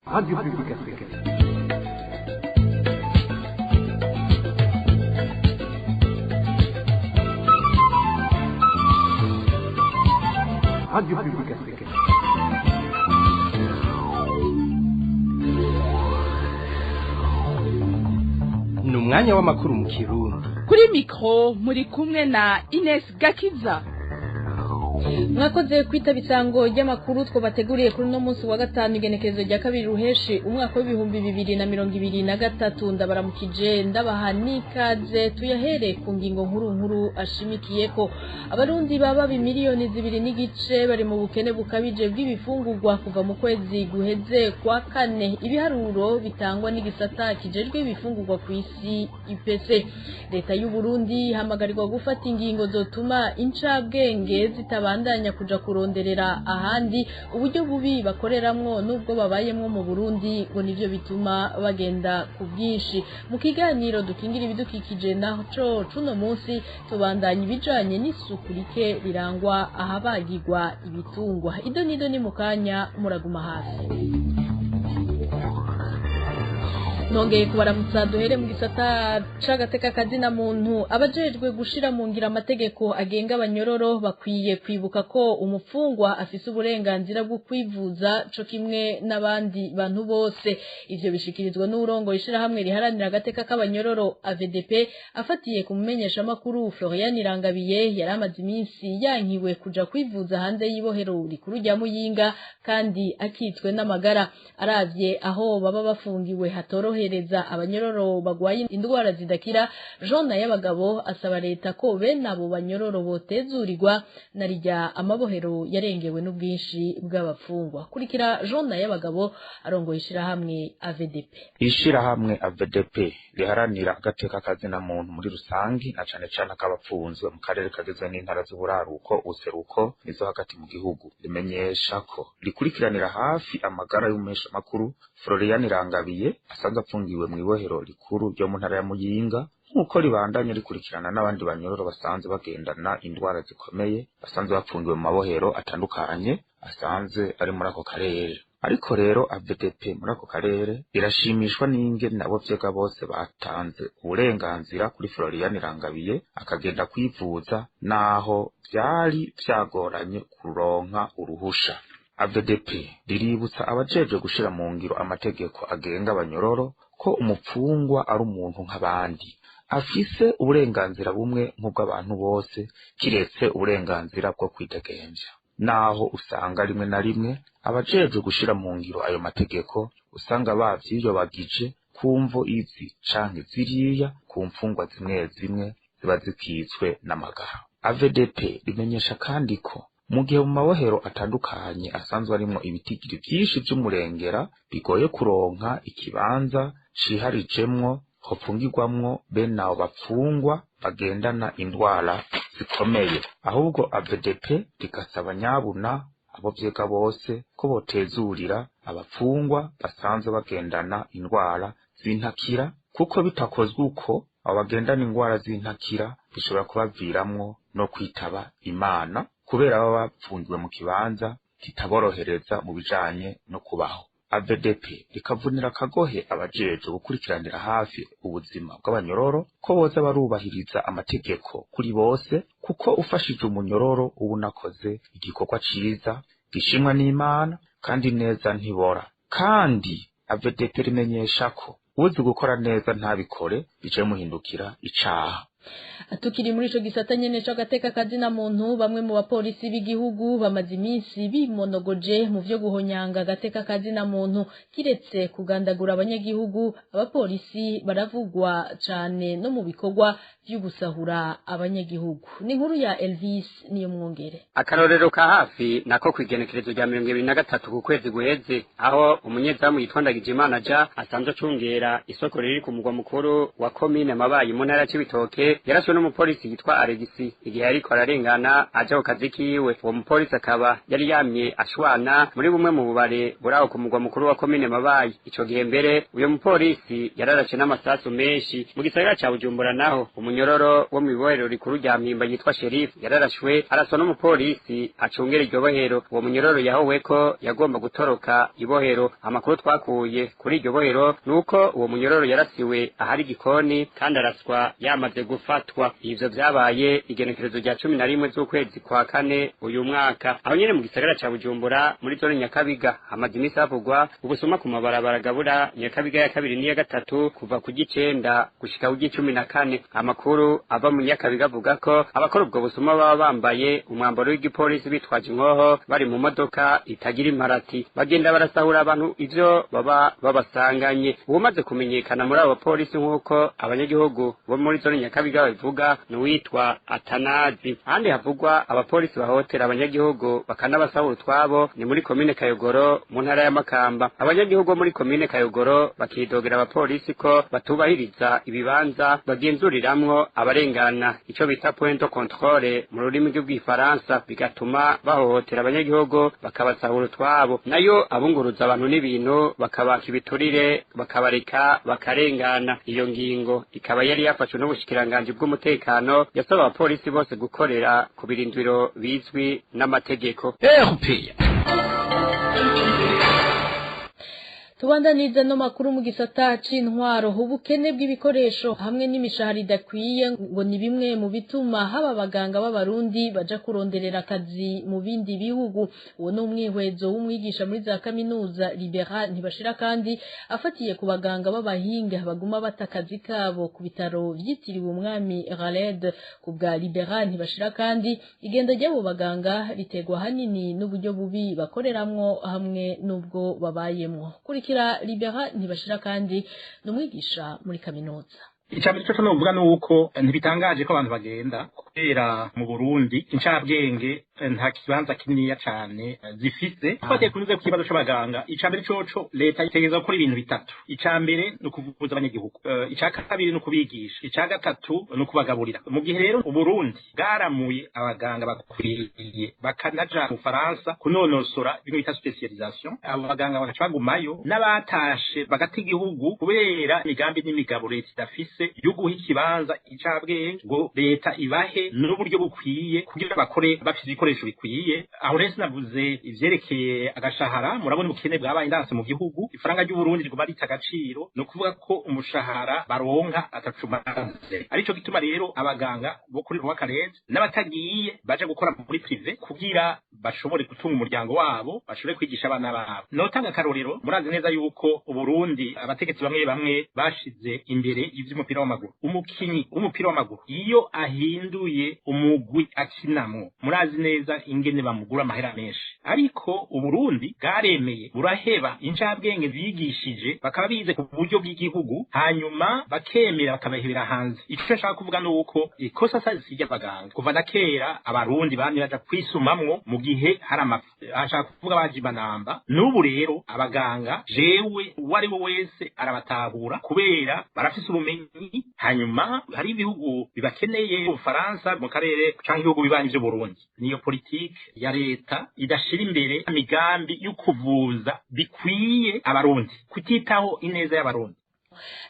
Radio Publique Africaine. Radio Publique Africaine. Ni umwanya w'amakuru mu Kirundi. Kuri mikro muri kumwe na Ines Gakiza. Mwakoze kwitaba isango ry'amakuru twabateguriye kuri uno munsi wa gatanu, igenekerezo rya 2 ruheshi umwaka w'2023. Ndabaramukije, ndabaha n'ikaze. Tuyahere ku ngingo nkuru nkuru ashimikiyeko: Abarundi baba 2.5 miliyoni bari mu bukene bukabije bw'ibifungurwa kuva mu kwezi guheze kwa kane, ibiharuro bitangwa n'igisata kijejwe ibifungurwa ku isi, IPC. Leta y'u Burundi ihamagarirwa gufata ingingo zotuma incabwenge zitabandanya kuja kuronderera ahandi uburyo bubi bakoreramwo nubwo babayemwo mu Burundi, ngo nivyo bituma bagenda ku bwinshi. Mu kiganiro dukingira ibidukikije naco cuno munsi, tubandanya ibijanye n'isuku rike rirangwa ahabagirwa ibitungwa. Ido nido ni mukanya, muraguma hafi. Nongeye kubaramutsa. Duhere mu gisata c'agateka kazina muntu. Abajejwe gushira mu ngira amategeko agenga abanyororo bakwiye kwibuka ko umufungwa afise uburenganzira bwo kwivuza co kimwe n'abandi bantu bose. Ivyo bishikirizwa n'uwurongoye ishirahamwe riharanira agateka k'abanyororo, AVDP, afatiye ku mumenyeshamakuru Florian Irangabiye yari amaze iminsi yankiwe kuja kwivuza hanze y'ibohero rikuru rya Muyinga kandi akitswe n'amagara. Aravye aho baba bafungiwe hatorohereza abanyororo bagwaye indwara zidakira, Jean Nayabagabo asaba leta ko bene abo banyororo botezurirwa na rirya amabohero yarengewe n'ubwinshi bw'abafungwa. Kurikira Jean Nayabagabo arongoye ishirahamwe AVDP. Ishirahamwe AVDP riharanira agateka kazina muntu muri rusangi, na cane cane ak'abapfunzwe mu karere kagizwe n'intara z'uburaruko, ubuseruko n'izo hagati mu gihugu, rimenyesha ko rikurikiranira hafi amagara y'umumenyeshamakuru Florian Irangabiye asanzwe apfungiwe mw'ibohero rikuru ryo mu ntara ya Muyinga, nk'uko ribandanya rikurikirana n'abandi banyororo basanzwe bagendana indwara zikomeye, basanzwe bapfungiwe mu mabohero atandukanye asanzwe ari muri ako karere. Ariko rero AVDP muri ako karere irashimishwa n'ingene abo vyega bose batanze uburenganzira kuri Florian Irangabiye akagenda kwivuza, naho vyari vyagoranye kuronka uruhusha. AVDP riributsa abajejwe gushira mu ngiro amategeko agenga abanyororo ko umupfungwa ari umuntu nk'abandi, afise uburenganzira bumwe nk'ubw'abantu bose, kiretse uburenganzira bwo kwidegemvya, naho usanga rimwe na rimwe abajejwe gushira mu ngiro ayo mategeko usanga bavyiyobagije ku mvo izi canke ziriya ku mfungwa zimwe zimwe ziba zikitswe n'amagara. AVDP rimenyesha kandi ko mu gihe mu mabohero atandukanye asanzwe arimwo ibitigiri vyinshi vy'umurengera, bigoye kuronka ikibanza ciharijemwo hopfungirwamwo bene abo bapfungwa bagendana indwara zikomeye. Ahubwo AVDP rigasaba nyabuna abo vyega bose ko botezurira abapfungwa basanzwe bagendana indwara z'intakira, kuko bitakozwe uko, abo bagendana indwara z'intakira bishobora kubaviramwo no kwitaba Imana, kubera baba bapfungiwe mu kibanza kitaborohereza mu bijanye no kubaho. AVDP rikavunira akagohe abajejwe gukurikiranira hafi ubuzima bw'abanyororo ko boza barubahiriza amategeko kuri bose, kuko ufashije umunyororo uba unakoze igikorwa ciza gishimwa n'Imana, kandi neza ntibora. Kandi AVDP rimenyesha ko uzi gukora neza ntabikore bice muhindukira icaha. Tukiri muri ico gisata nyene c'agateka kazina muntu, bamwe mu bapolisi b'igihugu bamaze iminsi bimonogoje mu vyo guhonyanga agateka kazina muntu. Kiretse kugandagura abanyagihugu, abapolisi baravugwa cane no mu bikorwa vyo gusahura abanyagihugu. Ni inkuru ya Elvis niyo mwongere. Akarorero ka hafi nako kw'igenekerezo rya 23 ku kwezi guheze, aho umunyezamu yitwa Ndagijimana ja asanzwe acungera isoko riri ku mugwa mukuru wa komine Mabayi mu ntara ya Cibitoke. guheze yarashwe n'umupolisi yitwa Alegisi igihe yariko ararengana aja ku kazi kiwe. Uwo mupolisi akaba yari yamye ashwana muri bumwe mu bubare buraho ku mugwa mukuru wa komine Mabayi. Ico gihe mbere uyo mupolisi yararashe n'amasasu menshi. Mu gisagara ca Bujumbura naho umunyororo wo mw'ibohero rikuru rya Mpimba yitwa Sheriff yararashwe araswa n'umupolisi acungera iryo bohero. Uwo munyororo yahoweko yagomba gutoroka ibohero. Amakuru twakuye kuri iryo bohero nuko uwo munyororo yarasiwe ahari igikoni kandi araswa yamaze gufatwa. Ivyo vyabaye igenekerezo rya 11 z'ukwezi kwa kane uyu mwaka. Aho nyene mu gisagara ca Bujumbura muri zone Nyakabiga hamaze imisi havugwa ubusuma ku mabarabara gabura Nyakabiga ya kabiri n'iya gatatu kuva ku 9 gushika ku 14. Amakuru ava mu Nyakabiga avuga ko abakora ubwo busuma baba bambaye umwambaro w'igipolisi bitwaje inkoho bari mu modoka itagira imparati, bagenda barasahura abantu ivyo baba babasanganye. Uwumaze kumenyekana muri abo bapolisi nk'uko abanyagihugu bo muri zone Nyakabiga babivuga ni uwitwa Atanazi. Ahandi havugwa abapolisi bahotera abanyagihugu bakanabasahura utwabo ni muri komine Kayogoro mu ntara ya Makamba. Abanyagihugu bo muri komine Kayogoro bakidogera abapolisi ko batubahiriza ibibanza bagenzuriramwo abarengana, ico bita point de contrôle mu rurimi rw'igifaransa, bigatuma bahohotera abanyagihugu bakabasahura utwabo. Nayo abunguruza abantu n'ibintu bakabaka ibiturire bakabareka bakarengana. Iyo ngingo ikaba yari yafashwe n'ubushikiranganji bw'umutekano yasaba abapolisi bose gukorera ku birindiro bizwi n'amategeko. Tubandaniza no makuru mu gisata c'intwaro. Ubukene bw'ibikoresho hamwe n'imishahara idakwiye ngo ni bimwe mu bituma haba abaganga b'abarundi baja kuronderera akazi mu bindi bihugu. Uwo ni umwihwezo w'umwigisha muri za kaminuza Libera Ntibashira, kandi afatiye ku baganga b'abahinga baguma bata akazi kabo ku bitaro vyitiriwe umwami Khaled. Ku bwa Libera Ntibashira kandi igenda ry'abo baganga ritegwa hanini n'uburyo bubi bakoreramwo hamwe n'ubwo babayemwo. Kurikira Libera Ntibashira kandi n'umwigisha muri kaminuza. Icambere cyo novuga nuko ntibitangaje ko abantu bagenda, kubera mu Burundi incabwenge nta kibanza kininiya cane zifise. Twateye kunyuze ku kibazo c'abaganga, icambere coco leta itegerezwa gukora ibintu bitatu. Icambere ni ukuvuza abanyagihugu, ica kabiri ni ukubigisha, ica gatatu ni ukubagaburira. Mu gihe rero Uburundi bwaramuye abaganga bakwiye bakanaja mu Faransa kunonosora bimwe bita specialisation, abo baganga bagaca bagumayo n'abatashe bagata igihugu kubera imigambi n'imigabo leta idafise yo guha ikibanza icabwenge ngo leta ibahe n'uburyo bukwiye kugira bakore bafise ibikoresho bikwiye. Aho rero sinavuze ivyerekeye agashahara, murabona ubukene bwabaye ndanse mu gihugu, ifaranga ry'Uburundi riguma rita agaciro, ni ukuvuga ko umushahara baronka atacumaze. Arico gituma rero abaganga bo kuri Roi Khaled n'abatagiye baja gukora muri privé kugira bashobore gutunga umuryango wabo, bashobore kwigisha abana babo. Notanga akarorero, murazi neza yuko Uburundi abategetsi bamwe bamwe bashize imbere ivy'umupira w'amaguru. Umukinyi w'umupira w'amaguru iyo ahinduye umugwi akinamwo, murazi neza ingene bamugura amahera menshi. Ariko Uburundi bwaremeye buraheba incabwenge zigishije bakaba bize ku buryo bw'igihugu, hanyuma bakemera bakabahebera hanze. Ico nshaka kuvuga nuko ikosa si ry'abaganga. Kuva na kera abarundi bamye baja kwisumamwo mu gihe hari amapfa, ashaka kuvuga bajibanamba. N'ubu rero abaganga jewe uwo ari we wese arabatahura kubera barafise ubumenyi. Hanyuma hari ibihugu bibakeneye, Ubufaransa mu karere canke ibihugu bibanyi vy'Uburundi. Niyo politike ya leta idashira imbere imigambi yo kuvuza bikwiye abarundi, kutitaho ineza y'abarundi.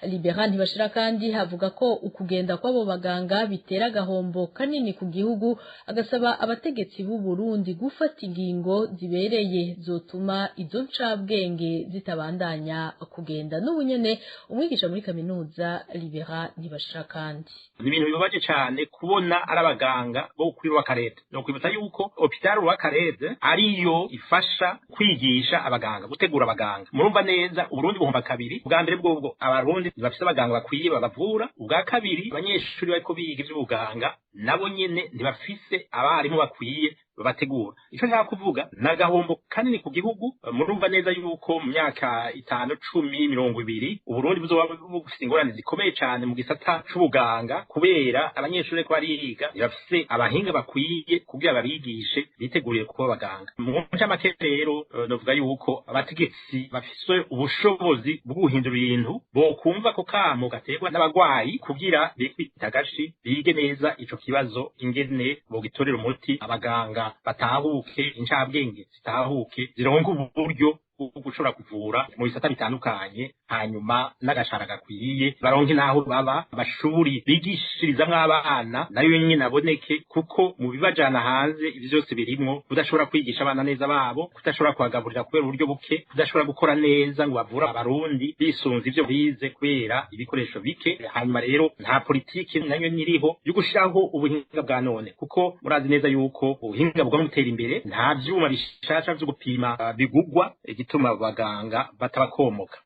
Libera Ntibashira kandi havuga ko ukugenda kw'abo baganga bitera agahombo kanini ku gihugu, agasaba abategetsi b'u Burundi gufata ingingo zibereye zotuma izo ncabwenge zitabandanya kugenda. N'ubu nyene umwigisha muri kaminuza Libera Ntibashira kandi ni ibintu bibabaje cane kubona ari abaganga bo kuri Roi Khaled. No kwibutsa yuko Hôpital Roi Khaled ariyo ifasha kwigisha abaganga, gutegura abaganga. Murumva neza Uburundi buhomba kabiri. Ubwa mbere bwobwo abarundi bafise abaganga bakwiye babavura, ubwa kabiri abanyeshuri bariko biga ivy'ubuganga nabo nyene ntibafise abarimu bakwiye babategura. Ico nshaka kuvuga nagahombo kanini ku gihugu. Murumva neza yuko mu myaka 5, 10, 20 Uburundi buzoba bufise ingorane zikomeye cane mu gisata c'ubuganga, kubera abanyeshuri ko bariga bafise abahinga bakwiye kugira babigishe biteguriye kuba abaganga. Mu ncamake rero novuga yuko abategetsi bafise ubushobozi bwo guhindura ibintu bokumva ko kamo gaterwa n'abagwayi kugira bikwita agashi, bige neza ico kibazo ingene bogitorera umuti, abaganga batahuke, incabwenge zitahuke, zironke uburyo bwo gushobora kuvura mu bisata bitandukanye, hanyuma n'agashara gakwiye baronke n'aho baba, amashuri bigishirizamwo abana nayo nyene aboneke, kuko mu bibajana hanze ivyo vyose birimwo kudashobora kwigisha abana neza babo, kudashobora kubagaburira kubera uburyo buke, kudashobora gukora neza ngo bavure abarundi bisunze ivyo bize kubera ibikoresho bike. Hanyuma rero nta politiki nayo nyiriho yo gushiraho ubuhinga bwa none, kuko murazi neza yuko ubuhinga bugomba gutera imbere, nta vyuma bishasha vyo gupima bigugwa, igituma abaganga batabakomoka.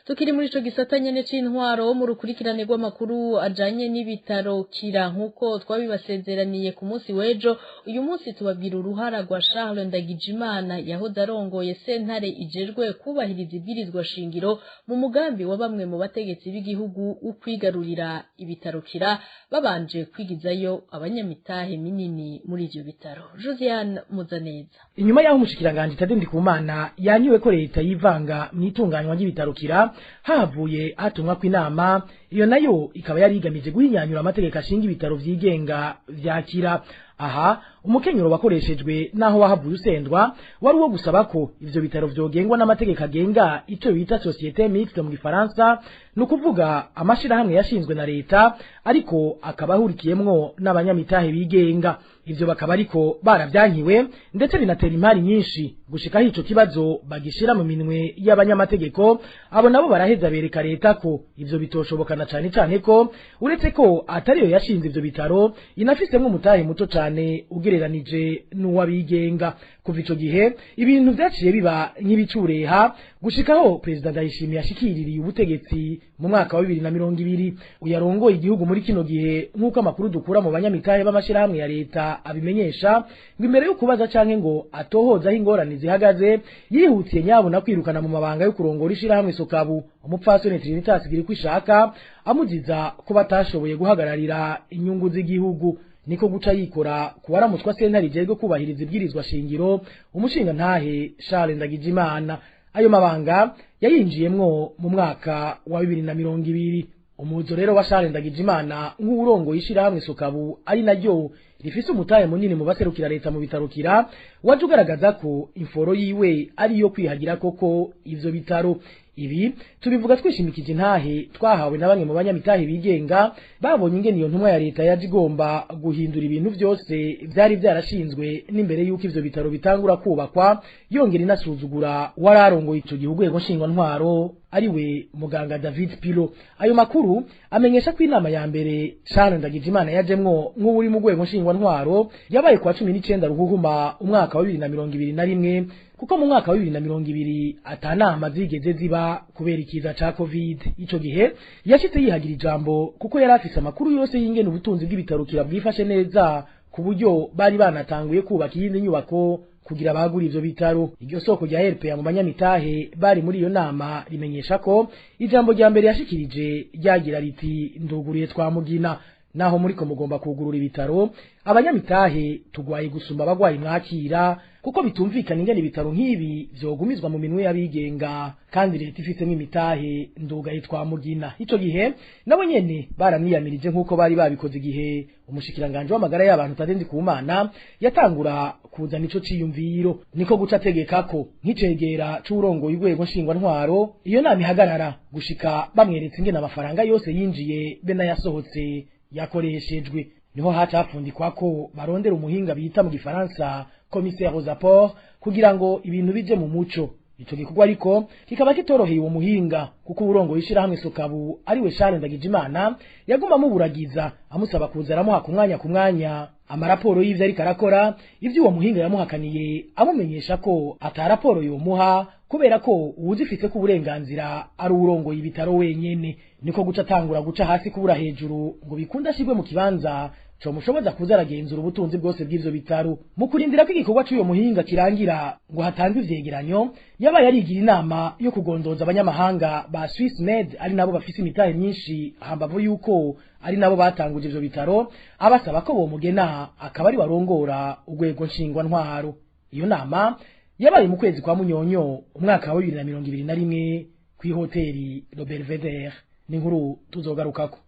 Tukiri muri ico gisata nyene c'intwaro mu rukurikirane rw'amakuru ajanye n'ibitaro Kira, nkuko twabibasezeraniye ku munsi w'ejo, uyu munsi tubabwira uruhara rwa Charles Ndagijimana yahoze arongoye sentare ijejwe kubahiriza ibwirizwa shingiro mu mugambi wa bamwe mu bategetsi b'igihugu wo kwigarurira ibitaro Kira, babanje kwigizayo abanyamitahe minini muri ivyo bitaro. Josiane Muzaneza. Inyuma y'aho umushikiranganje Tade Ndikumana yanyiwe ko leta yivanga mw'itunganywa ry'ibitaro Kira, havuye hatumwa kw'inama, iyo nayo ikaba yari igamije guhinyanyura amategeko ashinga ibitaro vyigenga vyakira. Aha umukenyero wakoreshejwe naho wahavuye usendwa wari uwo gusaba ko ivyo bitaro vyogengwa n'amategeko agenga ico bita société mixte mu Gifaransa, ni kuvuga amashirahamwe yashinzwe na leta ariko akaba ahurikiyemwo n'abanyamitahe bigenga. Ivyo bakaba ariko baravyankiwe, ndetse binatera imari nyinshi gushika ico kibazo bagishira mu minwe y'abanyamategeko. Abo nabo baraheza bereka leta ko ivyo bitoshobokana, cane cane ko uretse ko atariyo yashinze ivyo bitaro inafisemwo umutahe muto cane ugereranije n'uwabigenga. Kuva ico gihe ibintu vyaciye biba nk'ibicureha gushikaho Perezida Ndayishimiye yashikiririye ubutegetsi mu mwaka wa 2020. Uyarongoye igihugu muri kino gihe, nk'uko amakuru dukura mu banyamitahe b'amashirahamwe ya leta abimenyesha, ngo imbere yo kubaza canke ngo atohoza aho ingorane zihagaze, yihutiye nyabona kwirukana mu mabanga yo kurongora ishirahamwe Sokabu umupfasoni Trinitas Girkwishaka, amuziza ko batashoboye guhagararira inyungu z'igihugu. Niko guca yikora kuwaramutswa sentare ijejwe kubahiriza ibwirizwa shingiro umushinga ntahe Charles Ndagijimana. Ayo mabanga yayinjiyemwo mu mwaka wa 2020. Umuzo rero wa Charles Ndagijimana nk'urongo yishirahamwe Sokabu, ari naryo rifise umutahe munini mu baserukira leta mu bitaro Kira, waje ugaragaza ko imforo yiwe ari yo kwihagira koko ivyo bitaro. Ibi tubivuga twishimikije intahe twahawe na bamwe mu banyamitahe bigenga babonye ingene iyo ntumwa ya leta yaje igomba guhindura ibintu vyose vyari vyarashinzwe n'imbere y'uko ivyo bitaro bitangura kubakwa, yongera inasuzugura wararongoye ico gihugu ego ntwaro ariwe muganga David Pilo. Ayo makuru amenyesha ko inama ya mbere Charles Ndagijimana yajemwo nk'uri mu rwego ntwaro yabaye kwa 19 Ruhuhuma umwaka wa 2021, kuko mu mwaka wa 2020 atanama zigeze ziba kubera ikiza ca Covid. Ico gihe yashitse yihagira ijambo kuko yari afise amakuru yose y'ingene ubutunzi bw'ibitaro Kira bwifashe neza, ku buryo bari banatanguye kubaka iyindi nyubako kugira bagura ivyo bitaro. Iryo soko rya RPA mu banyamitahe bari muri iyo nama rimenyesha ko ijambo rya mbere yashikirije ryagira riti: nduguriye twamugina, naho muriko mugomba kugurura ibitaro, abanyamitahe tugwaye gusumba abagwayi mwakira, kuko bitumvikana ingene ibitaro nk'ibi vyogumizwa mu minwe y'abigenga kandi leta ifisemo imitahe. Ndugaye twamugina. Ico gihe nabo nyene baramwiyamirije nk'uko bari babikoze igihe umushikiranganje w'amagara y'abantu Tade Ndikumana yatangura kuzana ico ciyumviro. Niko guca ategeka ko nk'icegera c'urongoye urwego ntwaro iyo nama ihagarara gushika bamweretse ingene amafaranga yose yinjiye be n'ayasohotse yakoreshejwe. Niho hacapfundikwa ko barondera umuhinga bita mu Gifaransa commissaire aux apports kugira ngo ibintu bije mu muco. Ico gikorwa ariko kikaba kitoroheye uwo muhinga, kuko uburongo yishirahamwe Sokabu ariwe Charles Ndagijimana yaguma muburagiza amusaba kuza aramuha ku mwanya ku mwanya amaraporo y'ivyo ariko arakora. Ivyo uwo muhinga yamuhakaniye amumenyesha ko ata raporo yomuha kubera ko uwuzifise ko uburenganzira ari uwurongoye ibitaro wenyene. Niko guca atangura guca hasi kubura hejuru ngo bikunda ashirwe mu kibanza Comushoboza kuza aragenzura ubutunzi bwose bw'ivyo bitaro. Mu kurindira ko igikorwa c'uyo muhinga kirangira ngo hatangwe ivyegeranyo, yabaye arigira inama yo kugondoza abanyamahanga ba Swiss Med, ari nabo bafise imitahe myinshi, hambavu yuko ari nabo batanguje ivyo bitaro, abasaba ko bomugena akaba ari warongora urwego nshingwantwaro. Iyo nama yabaye mu kwezi kwa Munyonyo umwaka wa 2021 kw'ihoteli Le Belvedere. Ni inkuru tuzogarukako.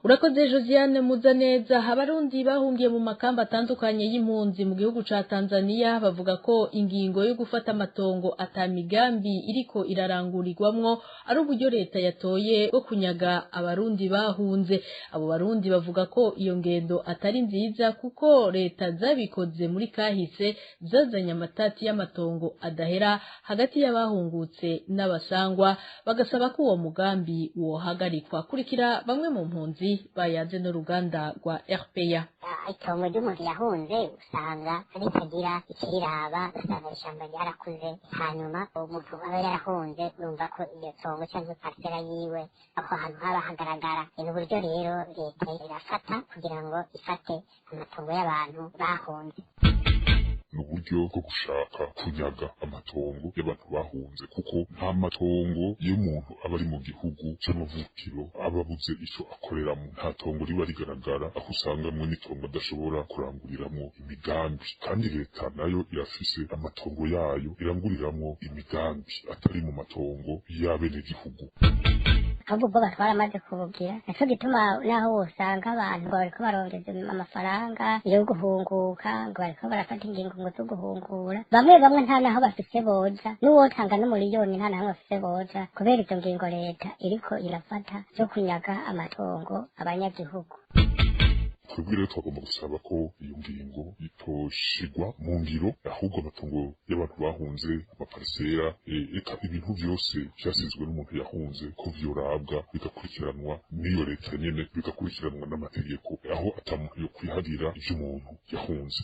Urakoze Josiane Muzaneza. Abarundi bahungiye mu makamba atandukanye y'impunzi mu gihugu ca Tanzania bavuga ko ingingo yo gufata amatongo atamigambi iriko irarangurirwamwo ari uburyo leta yatoye bwo kunyaga abarundi bahunze. Abo barundi bavuga ko iyo ngendo atari nziza kuko leta zabikoze muri kahise zazanye amatati y'amatongo adahera hagati y'abahungutse n'abasangwa, bagasaba ko uwo mugambi wohagarikwa. Kurikira bamwe mu mpunzi bayaze n'uruganda rwa RPA. Itongo ry'umuntu yahunze usanga ritagira ikiraba, usanga ishyamba ryarakuze, hanyuma umuntu aba yarahunze urumva ko iryo tongo cyangwa parcelle yiwe aho hantu haba hagaragara. Ni uburyo rero leta irafata kugira ngo ifate amatongo y'abantu bahunze. Ni uburyo bwo gushaka kunyaga amatongo y'abantu bahunze, kuko nta matongo y'umuntu aba ari mu gihugu c'amavukiro aba abuze ico akoreramo. Nta tongo riba rigaragara, aho usanga mwene itongo adashobora kuranguriramwo imigambi, kandi leta nayo irafise amatongo yayo iranguriramwo imigambi atari mu matongo y'abenegihugu. Ahubwo ubwo batwaramaze kubugira, nico gituma naho wosanga abantu bariko barondeza amafaranga yo guhunguka, ngo bariko barafata ingingo ngo zo guhungura bamwe bamwe, nta naho bafise boja, n'uwotanga n'umuriyoni nta naho bafise boja, kubera izo ngingo leta iriko irafata zo kunyaga amatongo abanyagihugu. Twebwe rero twagomba gusaba ko iyo ngingo itoshigwa mu ngiro, ahubwo amatongo y'abantu bahunze, amaparisera, eka ibintu vyose vyasizwe n'umuntu yahunze, ko vyorabwa bigakurikiranwa n'iyo leta nyene, bigakurikiranwa n'amategeko, aho ata muntu yo kwiharira ivy'umuntu yahunze.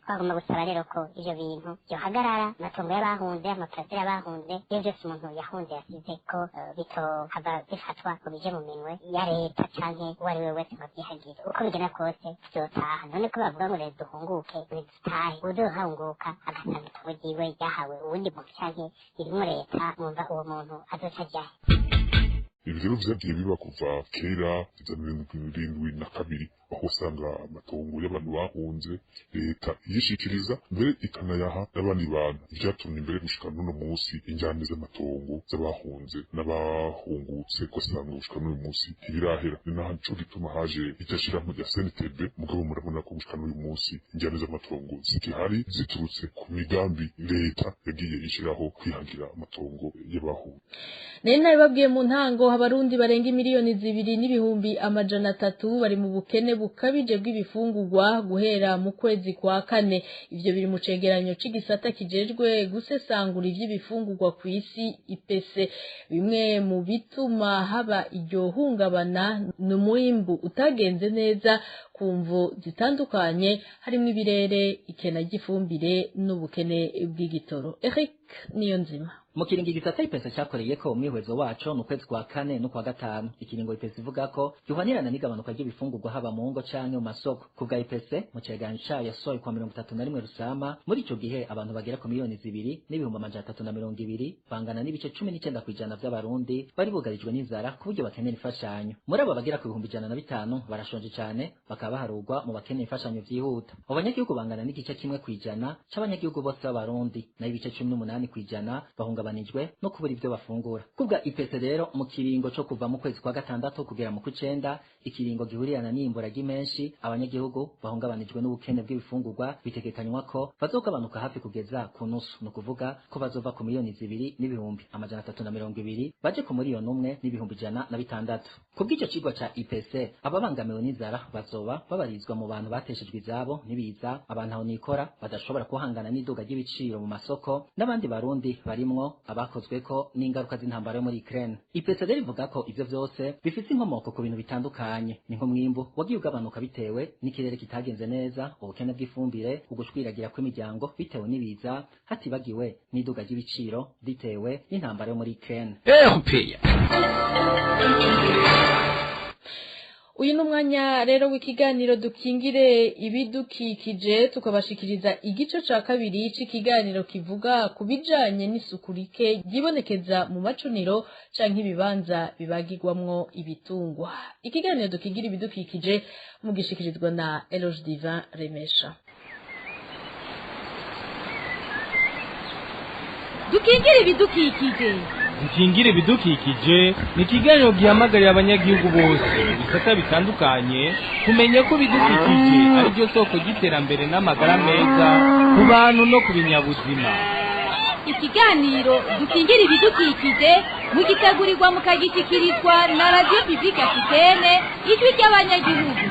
Twagomba gusaba rero ko ivyo bintu vyohagarara, amatongo y'abahunze, amaparasera y'abahunze, iyo vyose umuntu yahunze yasize, ko bitohava bifatwa ngo bije mu minwe ya leta canke uwo ari we wese ngo avyihagire. Uko bigenda kose vyotaha. None ko bavuga ngo rero duhunguke, ntidutahe, uwuzohunguka agasanga itongo ryiwe ryahawe uwundi muntu canke ririmwo leta, mwumva uwo muntu azoca ajahe? Ibi rero vyagiye biba kuva kera za 72, aho usanga amatongo y'abantu bahunze leta yishikiriza mbere ikanayaha n'abandi bantu. Vyatumye mbere gushika n'uno munsi injyane z'amatongo z'abahunze n'abahungutse, ugasanga gushika n'uyu munsi ntibirahera. Ni naco gituma haje iryo shirahamwe rya CNTB, mugabo murabona ko gushika n'uyu munsi injyane z'amatongo zikihari, ziturutse ku migambi leta yagiye ishiraho kwihagira amatongo y'abahunze. Nari nabibabwiye mu ntango, abarundi barenga 2,300,000 bari mu bukene bukabije bw'ibifungurwa guhera mu kwezi kwa kane. Ivyo biri mu cegeranyo c'igisata kijejwe gusesangura ivy'ibifungurwa kw'isi IPC. Bimwe mu bituma haba iryo hungabana ni umwimbu utagenze neza ku mvo zitandukanye, harimwo ibirere, ikena ry'ifumbire n'ubukene bw'igitoro. Eric Niyonzima. Mu kiringo igisata IPC cyakoreyeko umwihwezo waco mu kwezi kwa kane no kwa gatanu, ikiringo IPC ivuga ko gihwanirana n'igabanuka ry'ibifungurwa haba mu ngo canke mu masoko. Ku bwa IPC, mu cegeranyo cayo yasohoye kwa 31 Rusama, muri ico gihe abantu bagera ku 2,320,000,000 bangana n'ibice 19% vy'abarundi bari bugarijwe n'inzara ku buryo bakenera imfashanyo. Muri abo bagera ku 105,000 barashonje cane, bakaba baharurwa mu bakenera imfashanyo vyihuta. Abo banyagihugu bangana n'igice 1% c'abanyagihugu bose b'abarundi, nayo ibice 18% bahungabanijwe no kubura ivyo bafungura. Kubwa IPC rero, mu kiringo co kuva mu kwezi kwa gatandatu kugera mu kw'icenda, ikiringo gihurirana n'imbura ry'imenshi, abanyagihugu bahungabanijwe n'ubukene bw'ibifungurwa bitegekanywa ko bazogabanuka hafi kugeza ku nusu, ni ukuvuga ko bazova ku 2,320,000 baje ku 1,106,000. Kubw'ico cigwa ca IPC, ababangamiwe n'inzara bazoba babarizwa mu bantu bateshejwe izabo n'ibiza, abantu aho nikora badashobora guhangana n'iduga ry'ibiciro mu masoko, n'abandi barundi barimwo abakozweko n'ingaruka z'intambara yo muri Ukraine. IPC rero ivuga ko ivyo vyose bifise inkomoko ku bintu bitandukanye, ni nk'umwimbu wagiye ugabanuka bitewe n'ikirere kitagenze neza, ubukene bw'ifumbire, ugushwiragira kw'imiryango bitewe n'ibiza, hatibagiwe n'iduga ry'ibiciro bitewe n'intambara yo muri Ukraine. RPA. Uyu ni umwanya rero w'ikiganiro dukingire ibidukikije, tukabashikiriza igice ca kabiri c'ikiganiro kivuga ku bijanye n'isuku rike ryibonekeza mu macuniro canke ibibanza bibagirwamwo ibitungwa. Ikiganiro dukingire ibidukikije mugishikirizwa na Eloge Divin Remesha. Dukingire ibidukikije. Dukingire ibidukikije ni ikiganiro gihamagarira abanyagihugu bose mu bisata bitandukanye kumenya ko ibidukikije ari byo soko ry'iterambere n'amagara meza ku bantu no ku binyabuzima. Ikiganiro dukingire ibidukikije mugitegurirwa mukagishyikirizwa na Radio Publique Africaine, ijwi ry'abanyagihugu.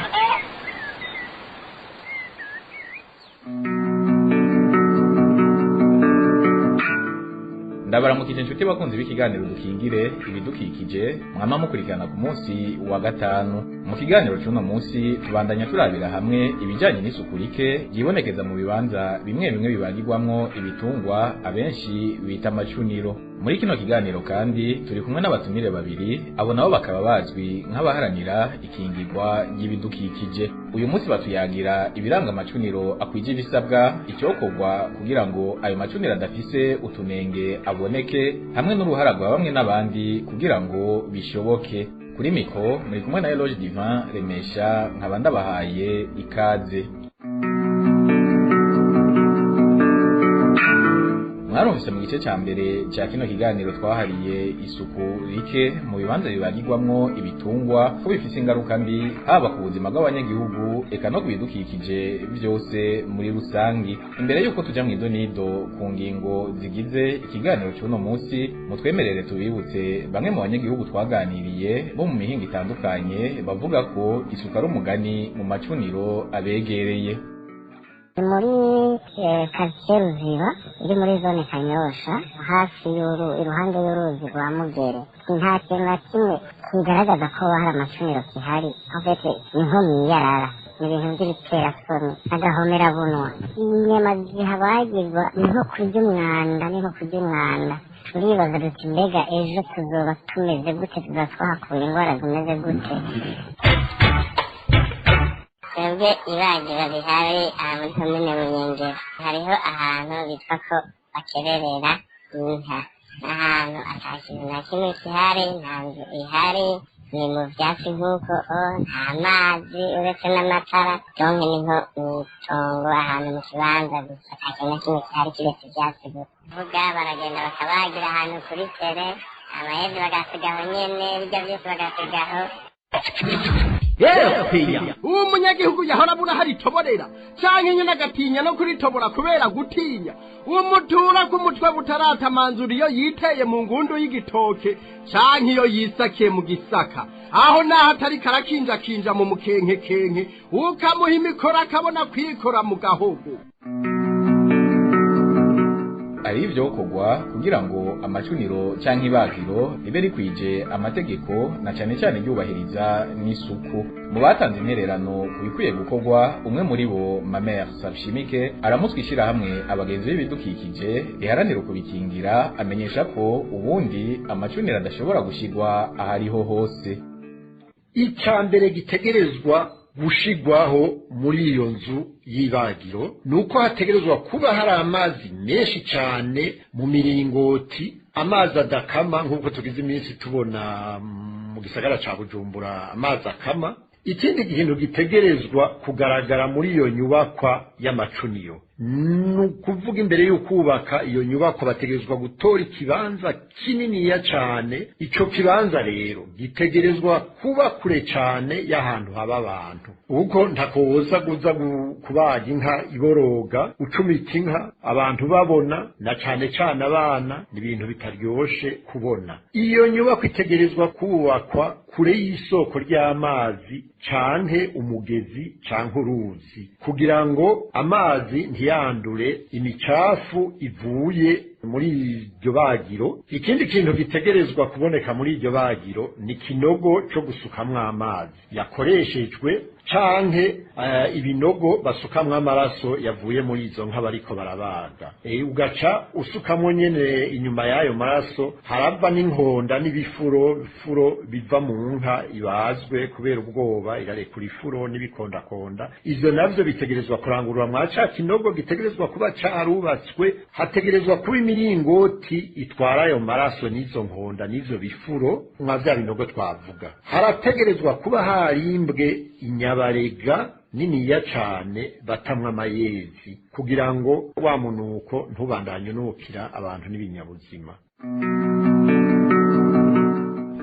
Ndabaramukije inshuti bakunzi b'ikiganiro dukingire ibidukikije mwama mukurikirana ku munsi wa gatanu. Mu kiganiro cy'uno munsi tubandanya turabira hamwe ibijanye n'isuku rike ryibonekeza mu bibanza bimwe bimwe bibagirwamwo ibitungwa abenshi bita amacuniro. Muri kino kiganiro kandi turi kumwe n'abatumire babiri, abo nabo bakaba bazwi nk'abaharanira ikingirwa ry'ibidukikije. Uyu munsi batuyagira ibiranga amacuniro akwije ibisabwa, icyokorwa kugira ngo ayo macuniro adafise utunenge aboneke, hamwe n'uruhara rwa bamwe n'abandi kugira ngo bishoboke. Kuri miko muri kumwe na Eloge Divin Remesha, nkaba ndabahaye ikaze. Mwarumvise mu gice ca mbere ca kino kiganiro twahariye isuku rike mu bibanza bibagirwamwo ibitungwa ko bifise ingaruka mbi haba ku buzima bw'abanyagihugu eka no ku bidukikije vyose muri rusangi. Imbere yuko tuja mw'idonido ku ngingo zigize ikiganiro c'uno munsi, mutwemerere tubibutse bamwe mu banyagihugu twaganiriye bo mu mihingo itandukanye bavuga ko isuku ari umugani mu macuniro abegereye. Muri quartier Ruziba iri muri zone Kanyosha, hafi iruhande y'uruzi rwa Mugere, nta kintu na kimwe kigaragaza ko hari amacuniro kihari. En fait ni nko mw'iyarara, ni ibintu by'ibiterasoni agahomera bunwa. Inyama zihabagirwa ni nko kurya umwanda, ni nko kurya umwanda. Turibaza duti mbega ejo tuzoba tumeze gute, tuzoba twahakura indwara zimeze gute? Twebwe ibagiro rihari aha muri komine Bunyengero, hariho ahantu bitwa ko bakererera inka, ahantu ata kintu na kimwe kihari, nta nzu ihari, ni mu vyatsi nk'uko, nta mazi uretse n'amatara, donke ni nko mw'itongo ahantu mu kibanza gusa, ata kintu na kimwe kihari kiretse ivyatsi gusa. Vuga baragenda bakabagira ahantu kuri tere, amahezi bagasigaho nyene, birya vyose bagasigaho. Uwo munyagihugu yahora abura hari itoborera canke nyene agatinya no kuritobora kubera gutinya umutura k'umutwe butaratamanzura iyo yiteye mu ngundu y'igitoke canke iyo yisakiye mu gisaka, aho naho atari karakinjakinja mu mukenkekenke, ukamuha imikoro akabona kwikora mu gahogo. Ari ivyokorwa kugira ngo amacuniro canke ibagiro ribe rikwije amategeko na cane cane ryubahiriza n'isuku. Mu batanze intererano ku bikwiye gukorwa, umwe muri bo Mamère Sabshimike aramutswe ishirahamwe abagenzi b'ibidukikije riharanira ukubikingira, amenyesha ko ubundi amacuniro adashobora gushigwa ahariho hose. Ica mbere gitegerezwa gushigwaho muri iyo nzu y'ibagiro nuko hategerezwa kuba hari amazi menshi cyane mu miringoti, amazi adakama nk'uko tugize iminsi tubona mu gisagara ca Bujumbura amazi akama. Ikindi kintu gitegerezwa kugaragara muri iyo nyubakwa y'amacuniro ni ukuvuga imbere y'ukubaka iyo nyubakwa bategerezwa gutora ikibanza kininiya cyane. Ico kibanza rero gitegerezwa kuba kure cyane y'ahantu haba abantu, kuko ntakoza kuza kubaga inka iboroga ucumita inka abantu babona, na cane cane abana, ni ibintu bitaryoshe kubona. Iyo nyubakwa itegerezwa kubakwa kure y'isoko ry'amazi canke umugezi canke uruzi, kugira ngo amazi ntiyandure imicafu ivuye Muri iryo bagiro, ikindi kintu gitegerezwa kuboneka muri iryo bagiro ni kinogo cyo gusukamwo amazi yakoreshejwe canke ibinogo basukamwo amaraso yavuye muri izo nka bariko barabaga. Ugaca usukamwo nyene inyuma y'ayo maraso harava n'inkonda n'ibifuro furo biva mu nka ibazwe kubera ubwoba, irarekura ifuro n'ibikondakonda. Ivyo navyo bitegerezwa kurangurura mwa ca kinogo gitegerezwa kuba carubatswe. Hategerezwa kuba imiringoti itwara ayo maraso n'izo nkonda n'ivyo bifuro mwa vya binogo twavuga. Harategerezwa kuba harimbwe inyabarega niniya cane batamwa amayezi kugira ngo wa munuko ntubandanye unukira abantu n'ibinyabuzima.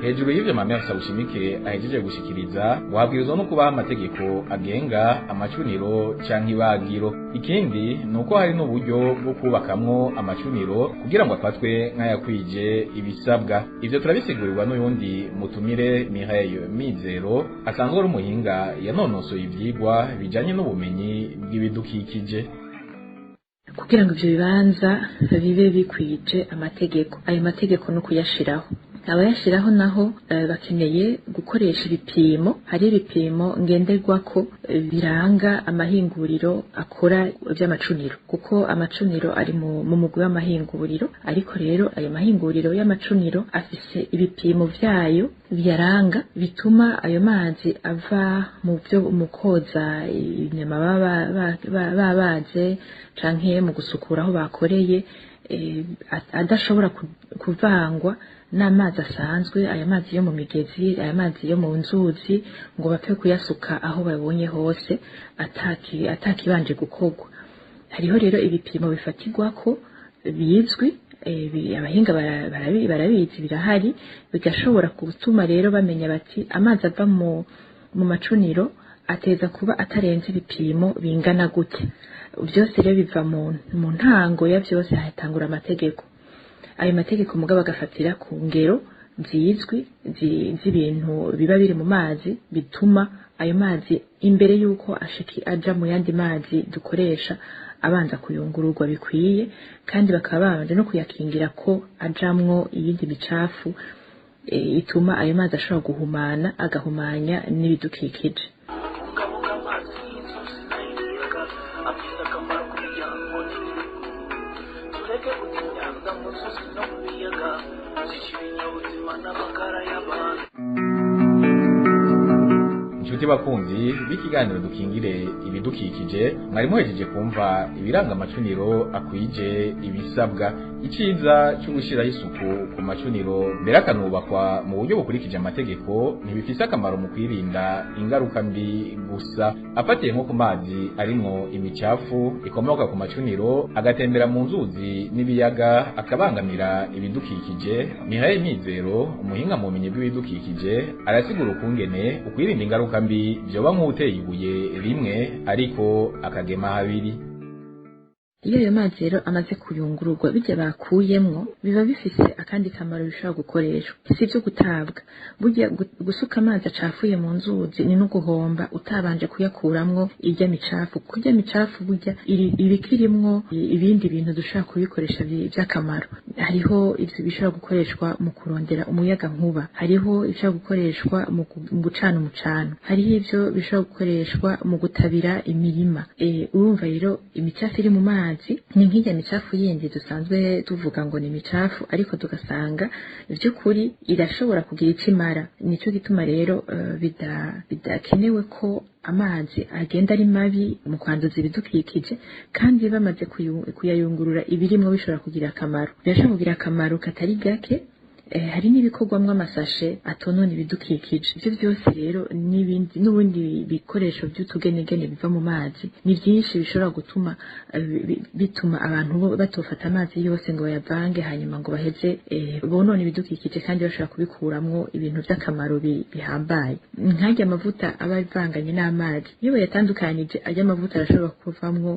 Hejuru y'ivyo Mamere Sabushimike ahejeje gushikiriza, wabwirizwa no kubaho amategeko agenga amacuniro canke ibagiro. Ikindi nuko hari n'uburyo bwo kubakamwo amacuniro kugira ngo afatwe nk'ayakwije ibisabwa. Ivyo turabisigurirwa n'uyundi mutumire Mireille Mizero, asanzwe ari umuhinga yanonosoye ivyigwa bijanye n'ubumenyi bw'ibidukikije. Kugira ngo ivyo bibanza bibe bikwije amategeko, ayo mategeko no kuyashiraho, abayashiraho naho bakeneye gukoresha ibipimo. Hari ibipimo ngenderwako biranga amahinguriro akora ivy'amacuniro, kuko amacuniro ari mu mugwi w'amahinguriro. Ariko rero ayo mahinguriro y'amacuniro afise ibipimo vyayo biyaranga, bituma ayo mazi ava mu byo mu koza inyama babaze canke mu gusukura aho bakoreye, adashobora kuvangwa n'amazi asanzwe, aya mazi yo mu migezi, aya mazi yo mu nzuzi, ngo bapfe kuyasuka aho babonye hose atakibanje gukorwa. Hariho rero ibipimo bifatirwako bizwi, abahinga barabizi, birahari, bigashobora gutuma rero bamenya bati amazi ava mu macuniro ateza kuba atarenze ibipimo bingana gute. Byose rero biva mu ntango ya byose, hatangura amategeko. Ayo mategeko mugabo agafatira ku ngero zizwi z'ibintu biba biri mu mazi, bituma ayo mazi imbere y'uko ashiki aja mu yandi mazi dukoresha abanza kuyungururwa bikwiye, kandi bakaba babanje no kuyakingira ko ajamwo iyindi micafu ituma ayo mazi ashobora guhumana, agahumanya n'ibidukikije. Inshuti bakunzi b'ikiganiro dukingire ibidukikije, mwari muhejeje kumva ibiranga amacuniro akwije ibisabwa. Iciza cyo gushiraho isuku ku macuniro mbere akanubakwa mu buryo bukurikije amategeko ntibifise akamaro mu kwirinda ingaruka mbi gusa. Afatiye nko ku mazi arimwo imicafu ikomoka ku macuniro agatembera mu nzuzi n'ibiyaga akabangamira ibidukikije, Mihaye Mizero, umuhinga mu bumenyi bw'ibidukikije, arasigura ukungene ukwirinda ingaruka mbi vyoba nk'uteye ibuye rimwe ariko akagema habiri. Iyo ayo mazi rero amaze kuyungururwa, bijya bakuyemwo biba bifise akandi kamaro bishobora gukoreshwa, si ivyo gutabwa. Burya gusuka amazi acafuye mu nzuzi ni no guhomba utabanje kuyakuramwo irya micafu. Kurya micafu burya ibikirimwo ibindi bintu dushobora kubikoresha vy'akamaro. Hariho ivyo bishobora gukoreshwa mu kurondera umuyaga nkuba, hariho ibishobora gukoreshwa mu gucana umucano, hariho ivyo bishobora gukoreshwa mu gutabira imirima. Urumva rero imicafu iri mu mazi ni nk'irya micafu yindi dusanzwe tuvuga ngo ni micafu, ariko tugasanga by'ukuri irashobora kugira icyo imara. Nicyo gituma rero bidakenewe ko amazi agenda ari mabi mu kwanduza ibidukikije, kandi bamaze kuyayungurura ibirimwo bishobora kugira akamaro, birashobora kugira akamaro katari gake. Hari n'ibikorwamwo amasashe atonona ibidukikije. Ivyo byose rero n'ibindi n'ubundi bikoresho by'utugenegene biva mu mazi ni byinshi bishobora gutuma bituma abantu batofata amazi yose ngo bayavange hanyuma ngo baheze bonone ibidukikije, kandi bashobora kubikuramwo ibintu by'akamaro bihambaye. Nk'arya amavuta aba avanganye n'amazi, iyo bayatandukanije arya amavuta arashobora kuvamwo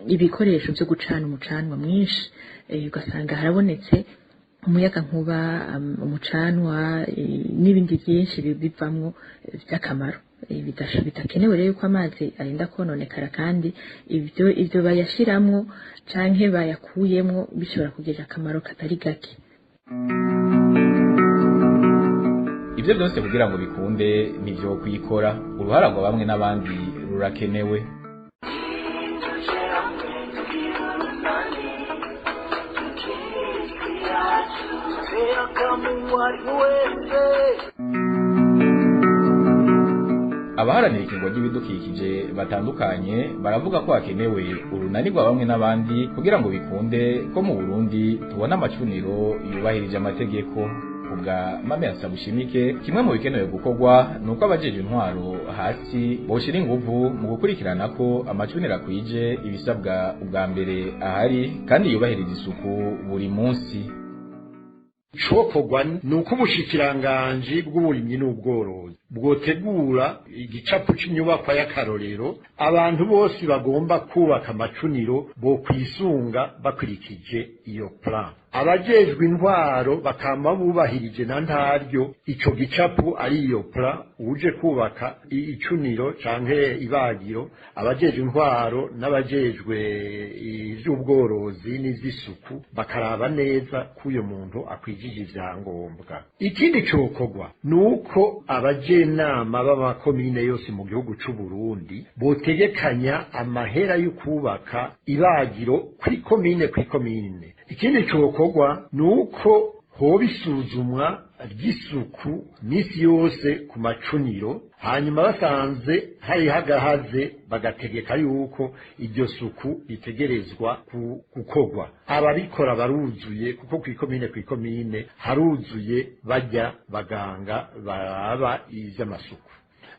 ibikoresho byo gucana umucanwa mwinshi, ugasanga harabonetse Umuyaga nkuba, umucanwa, n'ibindi byinshi bivamwo by'akamaro bidakenewe rero yuko amazi arinda kononekara, kandi ibyo bayashiramwo canke bayakuyemwo bishobora kugira akamaro katari gake. Ibyo byose kugira ngo bikunde nivyo kwikora, uruhara rwa bamwe n'abandi rurakenewe. Abaharanira ikingo ry'ibidukikije batandukanye baravuga ko hakenewe urunani rwa bamwe n'abandi kugira ngo bikunde ko mu Burundi tubona amacuniro yubahirije amategeko. Kubwa Mame Bushimike, kimwe mu bikenewe gukorwa nuko abajeje intwaro hasi boshira inguvu mu gukurikirana ko amacuniro akwije ibisabwa ubwa mbere ahari kandi yubahiriza isuku buri munsi. Icokorwa ni uko ubushikiranganji bw'uburimyi n'ubworozi bwotegura igicapo c'inyubakwa y'akarorero abantu bose bagomba kubaka amacuniro bo kwisunga bakurikije iyo plan. Abajejwe intwaro bakama bubahirije na ntaryo ico gicapo ari iyo plan. Uje kubaka icuniro canke ibagiro, abajejwe intwaro n'abajejwe ivy'ubworozi n'ivy'isuku bakaraba neza ko uyo muntu akwijije ivyangombwa. Ikindi cokorwa nuko abajenama b'amakomine yose mu gihugu c'u Burundi botegekanya amahera yo kubaka ibagiro kw'ikomine kw'ikomine. Ikindi cokorwa nuko hoba isuzumwa ry'isuku misi yose ku macuniro, hanyuma basanze hari hagahaze bagategeka yuko iryo suku ritegerezwa gukorwa. Ababikora baruzuye, kuko kw'ikomine kw'ikomine haruzuye bajya baganga baraba ivy'amasuku.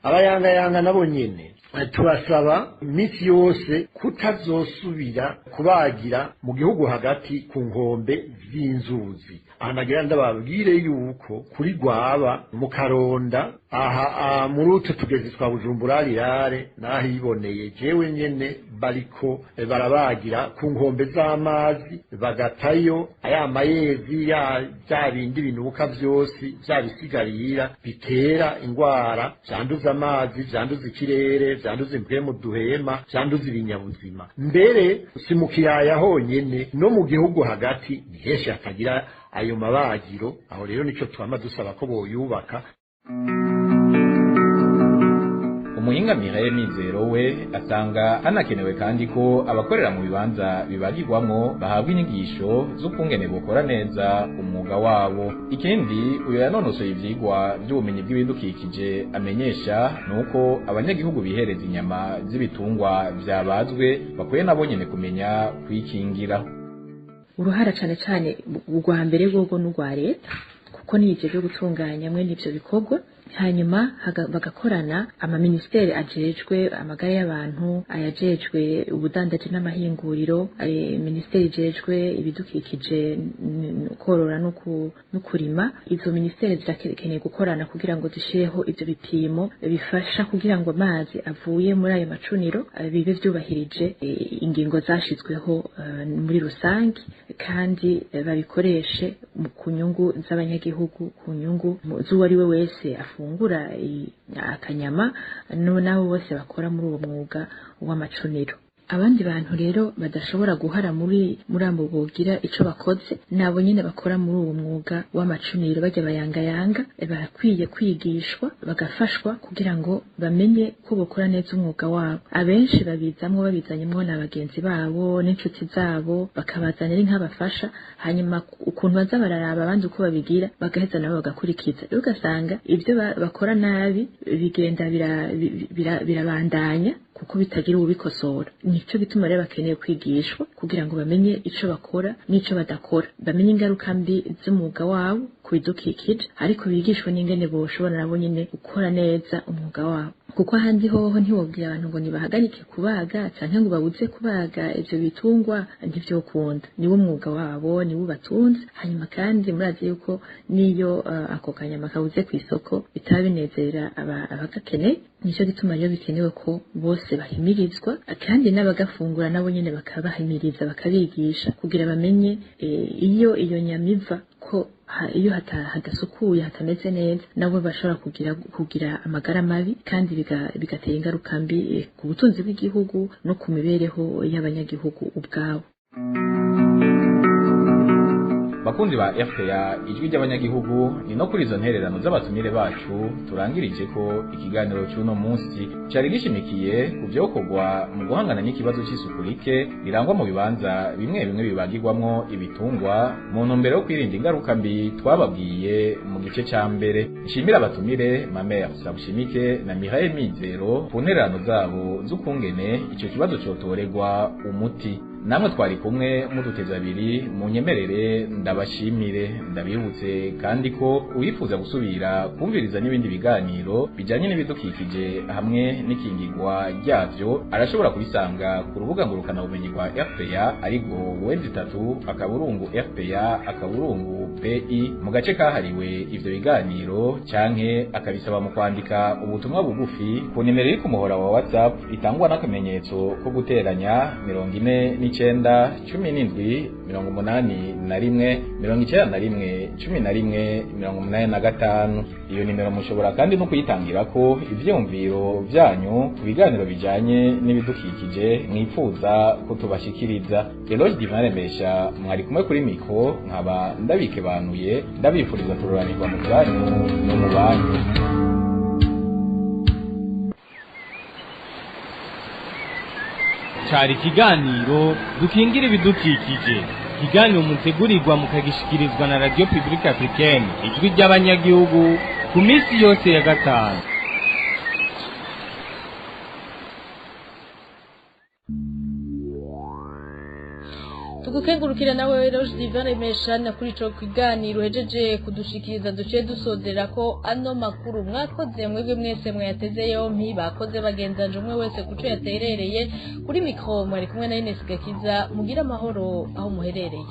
Abayangayanga nabo nyene turasaba iminsi yose kutazosubira kubagira mu gihugu hagati ku nkombe z'inzuzi. Aha nagira ndababwire yuko kuri Rwaba mu Karonda aha muri utu tugezi twa Bujumbura rirare nahiboneye jewe nyene bariko barabagira ku nkombe z'amazi, bagatayo aya mayezi ya bya bindi binuka vyose bya bisigarira bitera ingwara, vyanduza amazi, vyanduza ikirere, vyanduza impwemu duhema, vyanduza ibinyabuzima. Mbere si mu kiyaya honyene, no mu gihugu hagati ni henshi hatagira ayo mabagiro. Aho rero nico twama dusaba ko boyubaka. Umuhinga Mireille Mizero we asanga hanakenewe kandi ko abakorera mu bibanza bibagirwamwo bahabwa inyigisho z'ukungene bokora neza umwuga wabo. Ikindi uyo yanonosoye ivyigwa vy'ubumenyi bw'ibidukikije amenyesha nuko abanyagihugu bihereza inyama z'ibitungwa vyabazwe bakwiye nabo nyene kumenya kwikingira. Uruhara cane cane urwa mbere rwogo n'urwa leta, kuko nivyo byo gutunganya mwe n'ivyo bikorwa, hanyuma bagakorana amaministeri ajejwe amagara y'abantu, ayajejwe ubudandaji n'amahinguriro, ministeri ijejwe ibidukikije, korora no kurima. Izo ministeri zirakeneye gukorana kugira ngo zishireho ivyo bipimo bifasha kugira ngo amazi avuye muri ayo macuniro bibe vyubahirije ingingo zashizweho muri rusangi, kandi babikoreshe ku nyungu z'abanyagihugu, ku nyungu z'uwari we wese afungura akanyama, n'abo bose bakora muri uwo mwuga w'amacuniro. Abandi bantu rero badashobora guhara muri abo bogira ico bakoze, nabo nyene bakora muri uwo mwuga w'amacuniro bajya bayangayanga, barakwiye kwigishwa bagafashwa kugira ngo bamenye ko bokora neza umwuga wabo. Abenshi babizamwo babizanyemwo na bagenzi babo n'inshuti zabo, bakabazanira inkabafasha, hanyuma ukuntu baza bararaba abandi uko babigira bagaheza nabo bagakurikiza. Rero ugasanga ivyo bakora nabi bigenda birabandanya kuko bitagira ubikosora. Nico gituma rero bakeneye kwigishwa kugira ngo bamenye ico bakora n'ico badakora, bamenye ingaruka mbi z'umwuga wabo ku bidukikije, ariko bigishwe n'ingene boshobora nabo nyene gukora neza umwuga wabo. Kuko ahandi hoho ntiwobwira abantu ngo nibahagarike kubaga canke ngo babuze kubaga ivyo bitungwa, ntivyokunda. Niwo mwuga wabo, niwo batunze. Hanyuma kandi murazi yuko niyo ako kanyama kabuze kw'isoko bitaba binezera abagakeneye. Nico gituma rero bikenewe ko bose bahimirizwa, kandi n'abagafungura nabo nyene bakabahimiriza bakabigisha kugira bamenye iyo iyo nyama iva, ko iyo hadasukuye hatameze neza nabo bashobora kugira amagara mabi kandi bigatera ingaruka mbi ku butunzi bw'igihugu no ku mibereho y'abanyagihugu ubwabo. Bakunzi ba RPA ijwi ry'abanyagihugu, ni no kuri izo ntererano z'abatumire bacu turangirije ko ikiganiro cy'uno munsi cyari gishimikiye ku byokorwa mu guhangana n'ikibazo cy'isuku rike birangwa mu bibanza bimwe bimwe bibagirwamwo ibitungwa mu ntumbero yo kwirinda ingaruka mbi twababwiye mu gice ca mbere. Nshimira abatumire Mamere Sabushimike na Mihaye Mizero ku ntererano zabo z'ukungene ico kibazo cotoregwa umuti. Namwe twari kumwe muduteza abiri, munyemerere ndabashimire, ndabibutse kandi ko uwifuza gusubira kumviriza n'ibindi biganiro bijanye n'ibidukikije hamwe n'ikingirwa ryavyo arashobora kubisanga ku rubuga ngurukana bumenyi rwa RPA, ariko www.rpa.pi mu gace kahariwe ivyo biganiro, canke akabisaba mu kwandika ubutumwa bugufi ku nimero iri ku muhora wa WhatsApp itangwa n'akamenyetso ko guteranya 49 17 81 91 11 85. Iyo nimero mushobora kandi no kuyitangirako ivyumviro vyanyu ku biganiro bijanye n'ibidukikije mwifuza ko tubashikiriza. Eloge Divin Remesha mwari kumwe kuri mikro, nkaba ndabikebanuye, ndabifuriza kuroranirwa mu bwanyu no mu banyu. Cari ikiganiro dukingira ibidukikije, ikiganiro mutegurirwa mukagishikirizwa na Radio Publique Africaine ijwi ry'abanyagihugu ku minsi yose ya gatanu. Tugukengurukira nawe Roge Divin Remesha na kuri ico kiganiro hejeje kudushikiriza. Duciye dusozera ko ano makuru mwakoze mwebwe mwese mwayateze yompi, bakoze bagenzanje umwe wese kuco yaterereye. Kuri mikro mwari kumwe na Ines Gakiza. Mugira amahoro aho muherereye.